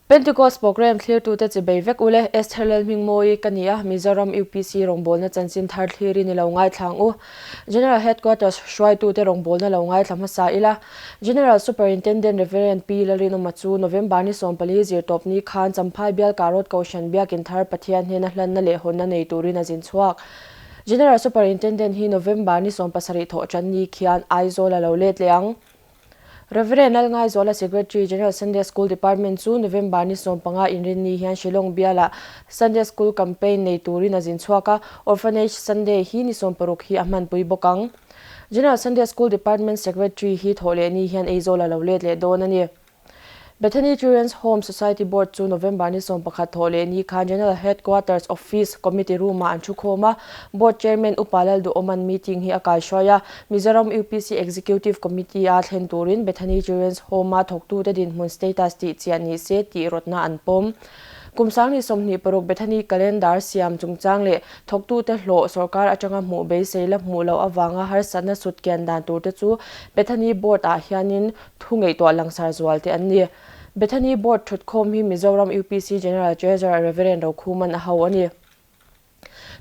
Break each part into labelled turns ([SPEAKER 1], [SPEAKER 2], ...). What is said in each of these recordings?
[SPEAKER 1] Pentecost Programme thlirtute chibei vek ule, Esther Lalhmingmawii ka ni a, Mizoram UPC rawngbawlna chanchin thar thlirin i lo ngaithla ang u. General Headquarters hruaitute rawngbawlna lo ngaithla hmasa ila. General Superintendent Rev. Pi Lalrinawma chu November ni 14 zirtawpni khan Champhai Bial Karot Kohhran Biakin Thar Pathian hnena hlanna leh hawnna nei turin a zin chhuak. General Superintendent hi November ni 17 thawhṭan ni khian Aizawl a lo let leh ang. Rev. Lalngaizuala Secretary General Sunday School Department chu November ni 15 inrinni hian Shillong bialah Sunday School Campaign nei turin a zin chhuak a, Orphanage Sunday hi ni 60 hi a hmanpui bawk ang. General Sunday School Department Secretary hi thawhlehni hian Aizawl a lo let leh dawn a ni. Bethany Children's Home Society Board chu November ni 11 thawhlehni khan General Headquarters Office Committee Room-ah an thukhawm a, Board Chairman Upa Lalduhawma'n meeting hi a kaihruai a, Mizoram UPC Executive Committee-a thlen turin Bethany Children's Home-a thawktute dinhmun status tih chiah ni se tih rawtna an pawm. Kum 2026 Bethany Calendar siam chungchang leh thawktute hlawh sorkar atanga hmuh beisei la hmuh loh avanga harsatna sut kian dan turte chu Bethany Board-ah hianin Thu ngaihtuah langsar zual te an ni. Bethany Board thutkhawm hi Mizoram UPC General Treasurer Rev. Rokhuman a ho a ni.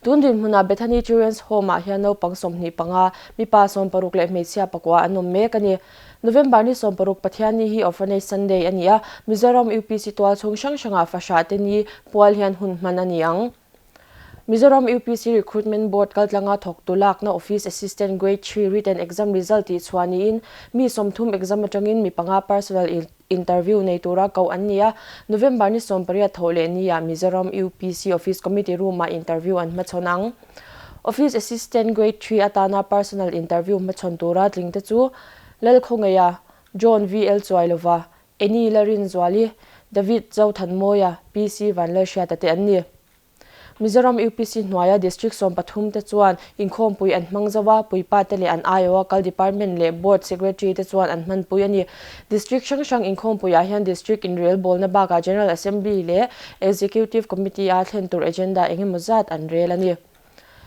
[SPEAKER 1] Tun dinhmunah Bethany Children's Home-ah hian naupang 25, mipa 60 leh hmeichhia pakua an awm mek a ni. November ni 16 Pathianni hi Orphanage Sunday a ni a, Mizoram UPC tualchhung hrang hrangah fahrah te ni pual hian hun hman a ni ang. Mizoram UPC Recruitment Board kaltlanga thawktu lakna Office Assistant Grade 3 written exam result tih chhuah niin mi 30 exam atangin mi panga personal interview nei tura koh an ni a. November ni 18 thawh leh niah Mizoram UPC Office Committee Room-ah interview an hmachhawn ang. Office Assistant Grade 3 atana personal interview hmachhawn tura tlingte chu Lalkhawngeia, John VL Chuailova, Eni Larinzuali, David Zothanmawia, PC Vanlalhriata te an ni. Mizoram UPC hnuaia District 13 te chuan inkhawmpui an hmang zo a, puipa te leh an aiawha kal Department leh Board Secretary te chuan an hmanpui a ni. District hrang hrang inkhawmpuiah hian District inrelbawlna bakah General Assembly leh Executive Committee-a thlen tur agenda engemaw zat an rel a ni.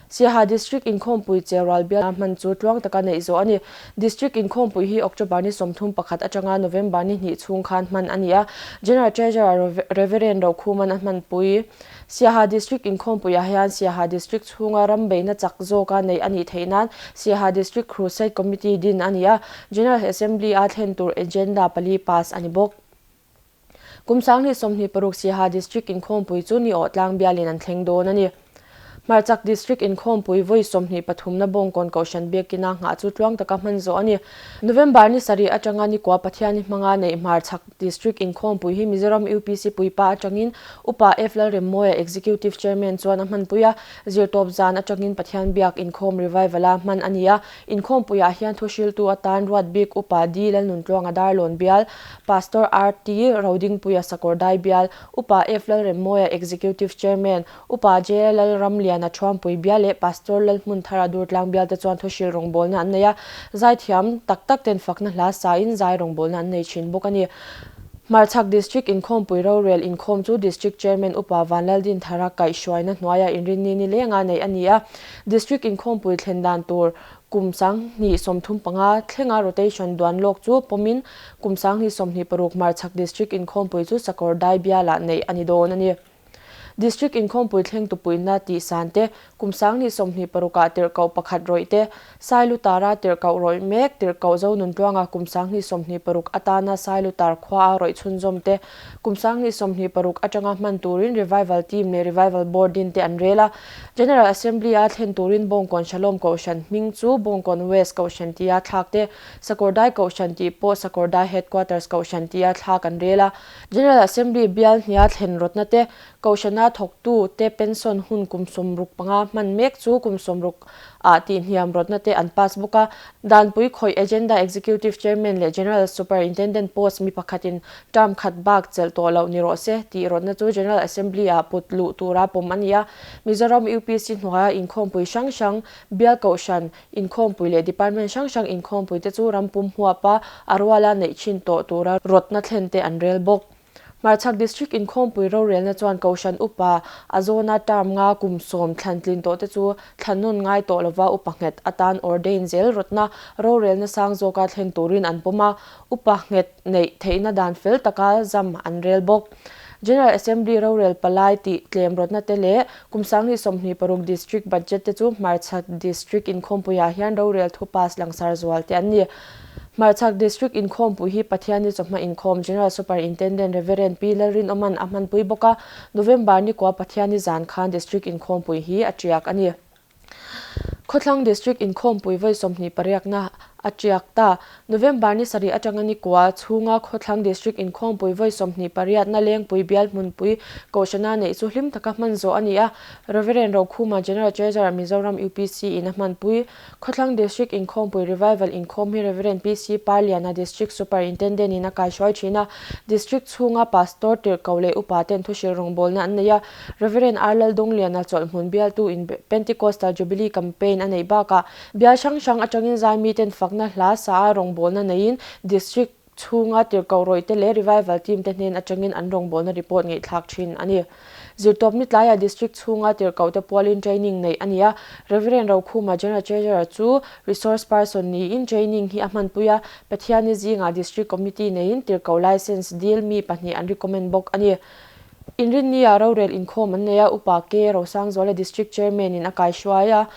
[SPEAKER 1] Siaha District inkhawmpui Cherual bial hman chu tluang taka neih zawh a ni. District inkhawmpui hi October ni 31 atanga November ni hnih chhung khan hman a ni a, General Treasurer Rev. Rokhuman a hmanpui. Siaha District inkhawmpuiah hian Siaha District chhunga ram beihna chak zawka neih a nih theih nan Siaha District Crusade Committee din a ni a, General Assembly-a thlen tur agenda pali pass a ni bawk. Kum 2026 Siaha District inkhawmpui chu ni awh tlang bialin an thleng dawn a ni. Hmarchak District inkhawmpui vawi 23 na Bawngkawn Kohhran biakina nghah chu tluang taka hman zawh a ni. November ni sarih atanga ni kua Pathiani hmanga neih Hmarchhak District inkhawmpui hi Mizoram UPC puipa atangin Upa F Lalremmawia Executive Chairman chuan a hmanpui a, zirtawp zan atangin Pathian biak inkhawm revival-a hman a ni a. Inkhawmpuiah hian thuhriltu atan ruat bik Upa D Lalnuntluanga Darlawn bial, Pastor RT Rodingpuia Sakawrdai bial, Upa F Lalremmawia Executive Chairman, Upa J Lalramliana Thuampui bial leh Pastor Lalhmunthara Durtlang bial te chuan thuhrilh rawngbawlna an nei a, zaithiam tak tak ten fakna hla sain zai rawngbawlna an nei thin bawk a ni. Hmarchhak District inkhawmpui rorel inkhawm chu District Chairman Upa Vanlaldinthara kaihhruaina hnuaiah inrinni ni lenga neih a ni a, District inkhawmpui thlen dan tur kum 2035 thlenga rotation duan lawk chu pawmin kum 2026 Hmarchhak District inkhawmpui chu Sakawrdai bialah neih a ni dawn a ni. District inkhawmpui thleng tupuina tih san te, kum 2026 ah tirhkoh pakhat rawih te, Sailutara tirhkoh rawih mek tirhkoh Zonuntluanga kum 2026 atana Sailutar khua a rawih chhunzawm te, kum 2026 atanga hman turin Revival Team leh Revival Board din te an rel a. General Assembly a thlen turin Bawngkawn Shalom Kohhran hming chu Bawngkawn West Kohhran tia thlak te, Sakawrdai Kohhran tih pawh Sakawrdai Headquarters Kohhran tia thlak an rel a. General Assembly bial hnia thlen rawtna te, Kohhrana thawktu te pension hun kum 65 hman mek chu kum 60 ah tih hniam rawtna te an pass bawk a. Danpui khawih Agenda Executive Chairman leh General Superintendent post mi pakhatin term khat bak chelh tawh loh ni rawh se tih rawtna chu General Assembly ah put luh tura pawm a ni a. Mizoram UPC hnuaia inkhawmpui hrang hrang, bial kohhran, Inkhawmpui leh department hrang hrang inkhawmpui te chu ram pum huapa a ruala neih thin tawh tura rawtna thlen te an rel bawk. Hmarchhak District inkhawmpui rorelna chuan Kohhran upa a zawna term nga kum 10 thlan tlin tawh te chu thlan nawn ngai tawh lova upa nghet atan ordain zel rawtna rorelna sang zawka thlen turin an pawm a, upa nghet neih theihna dan fel taka zam an rel bawk. General Assembly rorel palai tih tlem rawtna te leh kum 2026 District Budget te chu Hmarchhak District inkhawmpuiah hian rorel thu pass langsar zual te an ni. Hmarchhak District inkhawmpui hi Pathianni chawhma inkhawm General Superintendent Rev. Pi Lalrinawma'n a hmanpui bawk a, November ni kua Pathianni zan khan District inkhawmpui hi a tiak a ni. Khawthlang District inkhawmpui vawi 20 pariatna a tiak ta. November ni sarih atanga ni kua chhunga Khawthlang District inkhawmpui vawi 20 pariatna Lengpui bial hmunpui Kohhrana neih chu hlim taka hman zawh a ni a, Rev. Rokhuma General Treasurer Mizoram UPC in a hmanpui. Khawthlang District inkhawmpui Revival inkhawm hi Rev. PC Parliana District Superintendent in a kaihruai thin a, District chhunga Pastor tirhkoh leh upa ten thuhrilh rawngbawlna an nei a, Rev. R Laldongliana chawlhhmun bialtu in Pentecostal Jubilee Campaign a neih bakah bial hrang hrang atangin zaimi ten fakna hla sa a rawngbawlna neiin District chhunga tirhkoh rawih te leh Revival team te hnen atangin an rawngbawlna report ngaihthlak thin a ni. Zirtawpni tlaiah District chhunga tirhkoh te pualin training neih a ni a, Rev. Rokhuma General Treasurer chu Resource Person niin training hi a hmanpui a, Pathianni zingah District Committee neiin tirhkoh Licence dil mi pahnih an recommend bawk a ni. Inrinnia rorel inkhawm an nei a, Upa K. Rosangzuala District Chairman in a kaihruai a,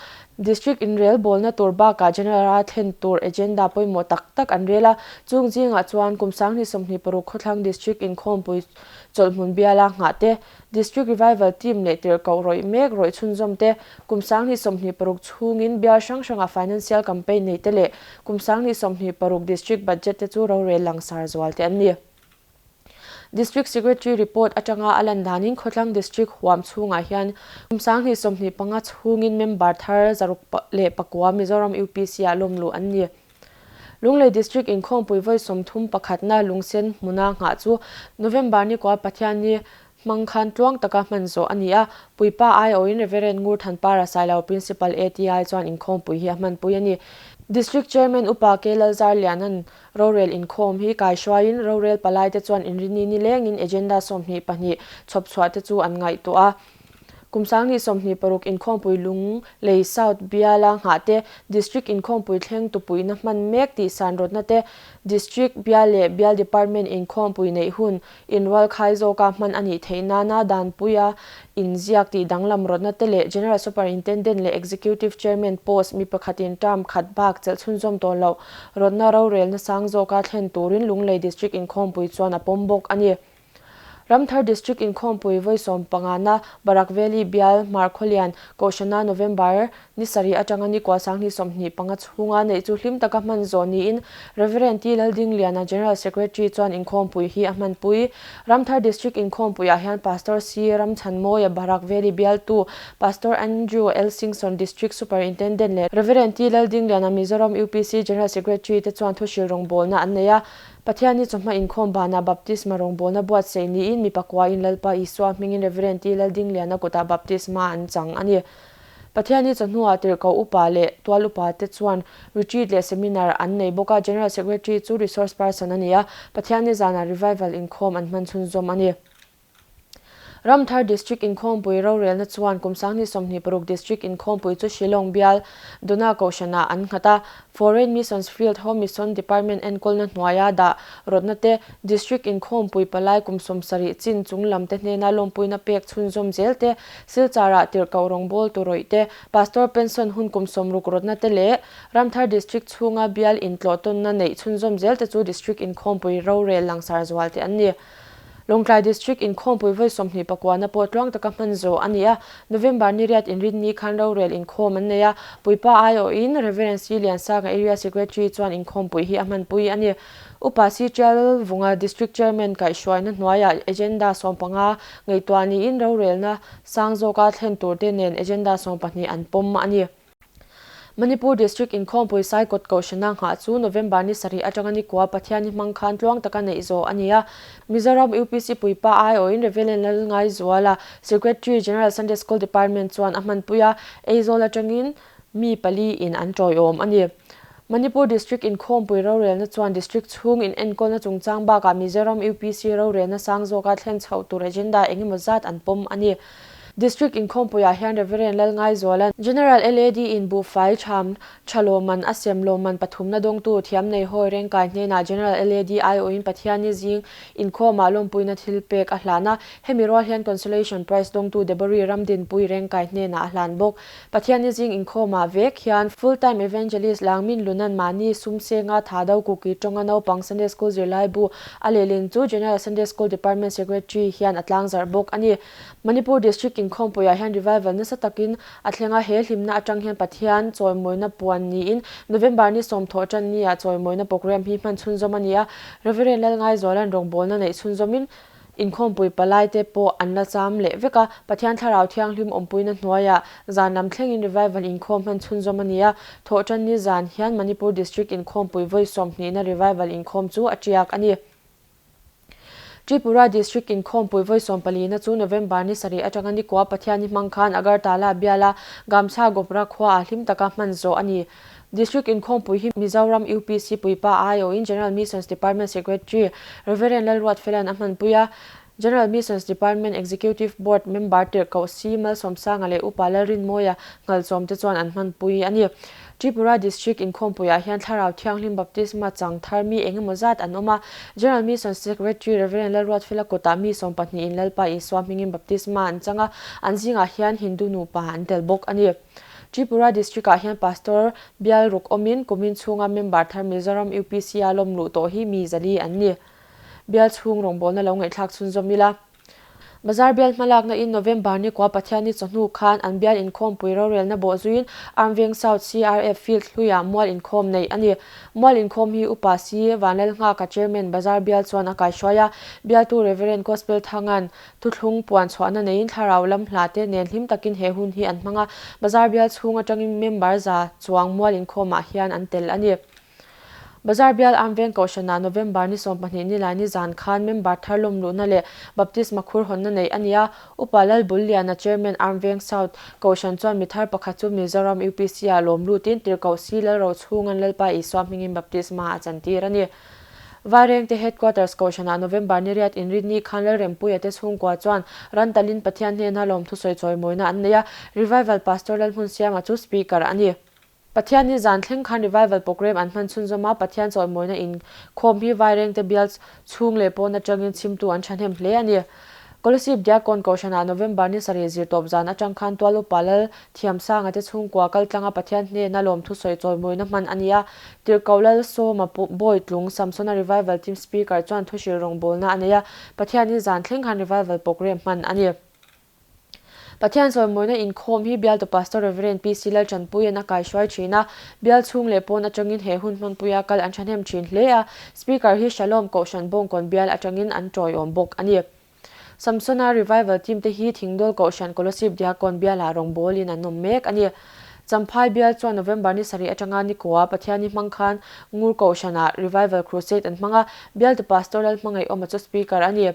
[SPEAKER 1] District inrel bawlna tur bakah General-a thlen tur agenda pawimawh tak tak an rel a, chung zingah chuan kum 2026 Khawthlang District inkhawmpui chawlhhmun biala nghah te, District Revival Team leh tirhkoh rawih mek rawih chhunzawm te, kum 2026 chhungin bial hrang hranga Financial Campaign nei te leh kum 2026 District Budget te chu rorel langsar zual te an ni. District Secretary report atanga a lan danin Khawtlang District huam chhungah hian kum 2025 chhungin member thar 604 Mizoram UPC-ah lawmluh an ni. Lunglei District inkhawmpui vawi 31na Lungsen hmuna nghah chu November ni kua Pathianni hmang khan tluang taka hman zawh a ni a, Puipa aiawhin Reverend Ngurthanpara Sailo Principal ATI chuan inkhawmpui hi a hmanpui a ni. District Chairman Upa K Lalzarliana'n Rorel inkhawm hi kaihruaiin rorel palaite chuan inrini nilengin agenda 22 chhawp chhuah te chu an ngaihtuah a. Kum 2026 inkhawmpui Lunglei South biala nghah te, District inkhawmpui thleng tupuina hman mek tih san rawtna te, District bial leh bial department inkhawmpui neih hun inrual khai zawka hman a nih theih nana danpuia inziak tih danglam rawtna te leh General Superintendent leh Executive Chairman post mi pakhatin term khat bak chelh chhunzawm tawh loh rawtna rorelna sang zawka thlen turin Lunglei District inkhawmpui chuan a pawm bawk a ni. Ramthar District inkhawmpui vawi sawmpangana Barak Valley bial Hmarkhawlian Kohhrana November Ni sarih atanga ni kua 2025 chhunga neih chu hlim taka hman zawh niin Rev. T. Laldingliana General Secretary chuan inkhawmpui hi a hmanpui. Ramthar District inkhawmpuiah hian Pastor C. Ramchhanmawia Barak Valley bialtu Pastor Andrew L. Singson District Superintendent leh Rev. T. Laldingliana Mizoram UPC General Secretary te chuan thuhrilh rawngbawlna an nei a. Pathianni chawhma inkhawm banah baptisma rawngbawlna buatsaih niin mi pakuain Lalpa Isua hmingin Rev. T. Laldingliana kutah baptisma an chang a ni. Pathianni chawhnuah tirhkoh upa leh tual upa te chuan retreat leh seminar an nei bawk a, General Secretary chu resource person a ni a, Pathianni zanah revival inkhawm an hman chhunzawm a ni. Ramthar District inkhawmpui rorelna chuan kum 2026 District inkhawmpui chu Shillong bial Dona Kohhranah an nghat a, Foreign Missions Field Home Mission Department enkawlna hnuaia dah rawtna te, District inkhawmpui palai kum 70 chin chung lam te hnena lawmpuina pek chhunzawm zel te, Silchar-ah tirhkoh rawngbawl tu rawih te, Pastor pension hun kum 60 rawtna te leh Ramthar District chhunga bial intlawh tawnna neih chhunzawm zel te chu District inkhawmpui rorel langsar zual te an ni. Lawngtlai District inkhawmpui vawi 29na pawh tluang taka hman zawh a ni a, November ni riat inrinni khan rorel inkhawm an nei a, Puipa aiawhin Rev. C. Liansanga Area Secretary chuan inkhawmpui hi a hmanpui a ni. Upa C. Tialvunga District Chairman kaihhruaina hnuaiah Agenda 15 ngaihtuah niin rorelna sang zawka thlen turte nen Agenda 12 an pawm a ni. Manipur District inkhawmpui Saikawt Kohhrana nghah chu November ni sarih atanga ni kua Pathianni hmang khan tluang taka neih zawh a ni a. Mizoram UPC puipa aiawhin Rev. Lalngaizuala, Secretary General Sunday School Department chuan a hmanpui a, Aizawl atangin mi pali in an tawiawm a ni. Manipur District inkhawmpui rorelna chuan District chhung in enkawlna chungchang bakah Mizoram UPC rorelna sang zawka thlen chhoh tur agenda engemaw zat an pawm a ni. District inkhawmpuiah hian Rev. Lalngaizuala'n General LAD in buhfai ṭham ṭha lawmman a sem lawmman pathumna dawngtu thiam nei hawi rengkai hnenah General LAD aiawhin Pathianni zing inkhawmah lawmpuina thil pek a hlan a, hemi rual hian Consolation Prize dawngtu Deborah Ramdinpui rengkai hnenah a hlan bawk. Pathianni zing inkhawmah vek hian Full Time Evangelist Langmin Lunan mahni sum senga tha do kuki tawnga naupang Sunday School zirlaibu a lehlin chu General Sunday School Department Secretary hian a tlangzarh bawk a ni. Manipur District inkhawmpuiah hian revival nasa takin a thleng a, he hlimna atang hian Pathian chawimawina puan niin November ni sawmthawh tan nia chawimawina program hi hman chhunzawm a ni a, Reverend Lalngaizuala'n rawngbawlna neih chhunzawmin inkhawmpui palaite pawh an la cham leh vek a, Pathian Thlarau Thianghlim awmpuina hnuaiah zan lam thlengin revival inkhawm hman chhunzawm a ni a, thawhtan ni zan hian Manipur District inkhawmpui vawi sawmhnihna revival inkhawm chu a tiak a ni. Tripura District inkhawmpui vawi sawmpalina chu November ni sarih atanga nikua Pathianni hmang khan Agartala biala Gamchha Gopra khuaah hlim taka hman zawh a ni. District inkhawmpui hi Mizoram UPC puipa aiawhin General Missions Department Secretary Rev. Lalruatfela'n a hmanpui a, General Missions Department Executive Board member Tirhkoh C. Malsawmsanga leh Upa Lalrinmawia Nghalchawm te chuan an hmanpui a ni. Tripura District inkhawmpuiah hian Thlarau Thianghlim Baptisma chang thar mi engemaw zat an awm a, General Missions Secretary Rev. Lalruatfela kutah mi sawmpahnihin Lalpa Isua hmingin Baptisma an chang a, an zingah hian Hindu nupa an tel bawk a ni. Tripura District-ah hian Pastor bial ruk awmin kumin chhunga member thar Mizoram UPC-a lawm luh tawh hi mi zali an ni. Bial chhung rawngbawlna lo ngaihthlak chhunzawm ila. Bazar bial hmalakna in November ni kua Pathianni chawhnu khan an bial inkhawmpui rorelna bawh zuiin Armveng South CRF Field hluiah mual inkhawm neih a ni. Mual inkhawm hi Upa C Vanlalnghaka Chairman Bazar bial chuan a kaihruai a, bialtu Reverend Gospel Thangan thuthlung puan chhuahna neiin thlarau lam hla te nen hlim takin he hun hi an hmang a, Bazar bial chhung atangin member za chuang mual inkhawmah hian an tel a ni. Bazar bial Armveng Kohhranah November ni 12 nilai ni zan khan member thar lawm luhna leh Baptisma khur hawnna neih a ni a. Upa Lalbulliana Chairman Armveng South Kohhran chuan mi thar pakhat chu Mizoram UPC-ah lawm lutin Tirhkoh Si Lalrochhunga'n Lalpa Isua hmingin Baptisma a chantir a ni. Vairengte Headquarters Kohhranah November ni riat inrinni khan Lalrempuia te chhungkua chuan Rantalin Pathian hnena lawmthusawi chawimawina an nei a, Revival Pastor Lalhmunsiama chu Speaker a ni. Pathian ni zan thleng khan revival program an hman chhunzawm a, Pathian chawimawina inkhawm hi Vairengte bial chhung leh pawn atangin chhimtu an thahnem hle a ni. Kolasib Diakon Kohhranah November ni sarih zirtawp zan atang khan Tual Upa Lal Thiamsanga te chhungkua kaltlanga Pathian hnena lawmthu sawi chawimawina hman a ni a, Tirhkoh Lal Sawma Bawitlung Samsona Revival Team Speaker chuan thuhril rawngbawlna a nei a, Pathian ni zan thleng khan revival program hman a ni. Pathian chawimawina inkhawm hi bialtu Pastor Rev. PC Lalchanpuia'n a kaihruai thin a, bial chhung leh pawn atangin he hun hmanpuia kal an thahnem thin hle a, Speaker hi Shalom Kohhran Bawngkawn bial atangin an tawiawm bawk a ni. Samsona Revival Team te hi Thingdawl Kohhran Kolasib Diakon bialah rawngbawlin an awm mek a ni. Champhai bial chuan November ni sarih atanga Nikoa Pathianni hmang khan Ngur Kohhranah Revival Crusade an hmang a, bialtu Pastor Lalhmangaihawma chu Speaker a ni.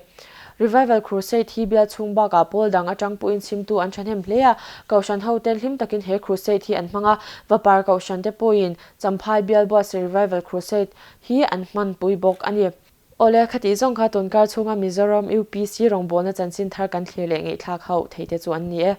[SPEAKER 1] Revival Crusade hi bial chhung bakah pawl dang atang pawhin chhimtu an thahnem hle a, Kohhran hoten hlim takin he crusade hi an hmang a, Vapar Kohhran te pawhin Champhai bial buatsaih Revival Crusade hi an hmanpui bawk a ni. Awle, khatih zawng kha tunkar chhunga Mizoram UPC rawngbawlna chanchin thar kan thlir leh ngaihthlak hauh theite chu an ni e.